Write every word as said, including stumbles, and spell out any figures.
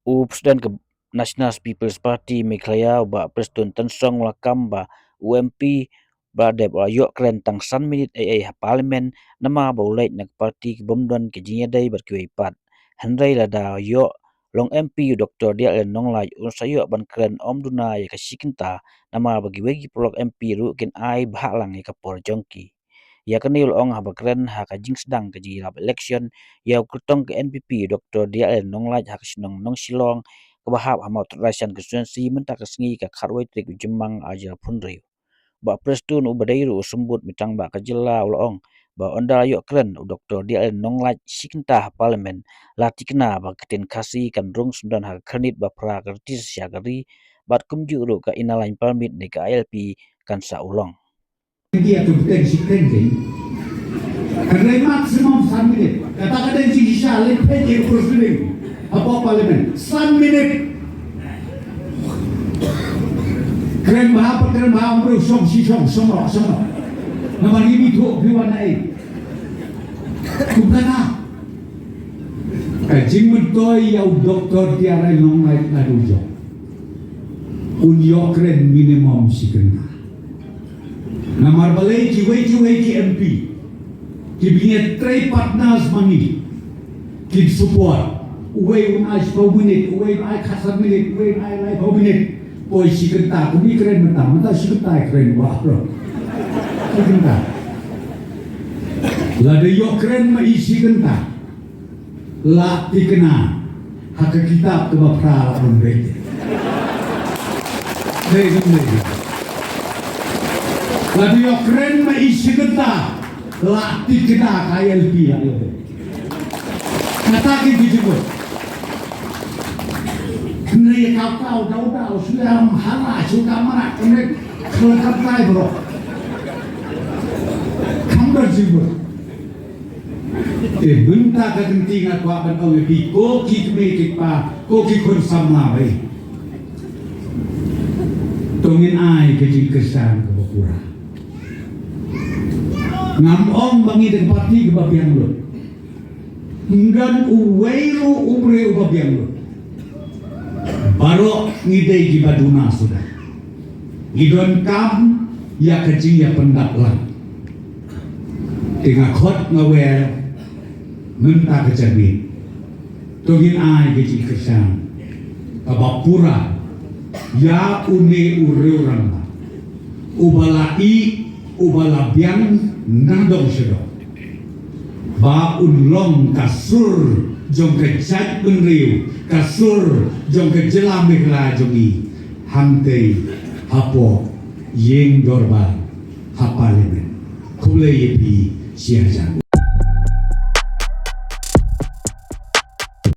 U President ka National People's Party Meghalaya, u Bah Prestone Tynsong, u la kam ba u M P ba dep u la ïoh kren tang san minit ei ei ha Parliament, namar ba u leit na ka party ka bym don ka jingïadei bad kiwei pat. Hynrei lada ïoh long M P u Doktor Dearlen Nonglait, un sa ïoh ban kren ym duna ïa ka shi kynta, namar ba kiwei ki paralok M P ruh kin ai bha lang ïa ka por jong ki. Ïa kane u la ong haba kren ha ka jingsdang ka jingïalap election ïa u kyrtong ka N P P u Doktor Dearlen Nonglait ha ka shnong Nongshillong kaba hap ha Mawthadraishan constituency mynta ka sngi ka khatwei tarik u Jymmang arhajar arphew hynriew. Bah Prestone uba dei ruh u symbud Metbah ka jylla u la ong ba ynda la ïoh kren u Doktor Dearlen Nonglait shi kynta ha Parliament, la thikna ba ka ktien Khasi kan rung syndon ha ka khyrnit ba phra ka riti shisha ka ri bad kumjuh ruh ka Inner Line Permit ne ka I L P kan sa u long. India tu betul si kren ding. Kena maximum san minit. Kata ka dei shisha leh page proceeding. Hapoh Parliament san minit. Kren bha pat kren bha, ym briew shong shi shong, shong rok, shong rok. Namar ngi bi thuh phi wan ai. Kumta na. Ka jingmyntoi ïa u Doktor Dearlen Nonglait naduh jong un ïoh kren minimum shi kynta. Namar balei kiwei kiwei ki M P kiba ngi trei partners ma ngi kin support. Uwei un ai shiphew minit, uwei un ai khatsan minit, uwei un ai laiphew minit. Poi shi kynta, kum i kren mynta, mynta shi kynta i kren, wah, bro. Shi kynta. Lada ïoh kren ma i shi kynta, la thikna ha ka kitab kaba phra la ong beit. Dei, dei, dei. Lada ïoh kren ma i shi kynta, la thikna ka I L P la ïoh. Kata ki ki jubut. Kene ka kau dau dau sudah hala sudah mana kene kelengkap kai bro. Kam ber jubut. Te mynta ka kynti nga kwah ban ong ïa phi ko ki kmie ki kpa, ko ki khun samla ba ïeit. To ngin ai ka jingkyrshan kaba pura. Ngam ong ba ngi dang party kaba biang lut. Ym don uwei ruh u briew uba biang lut. Baroh ngi dei kiba duna suda. Ngi donkam ïa ka jingïapyndap lang. Te nga khot nga wer mynta ka janmiet. To ngin ai ka jingkyrshan kaba pura ïa une u riewrangbah uba la ïeh, uba la biang nangdong sha dong. Ba un long ka sur jong ka jaitbynriew, ka sur jong ka jylla Meghalaya jong ngi, hangtei hapoh ïing dorbar ha Parliament. Khublei ïa phi shi hajar.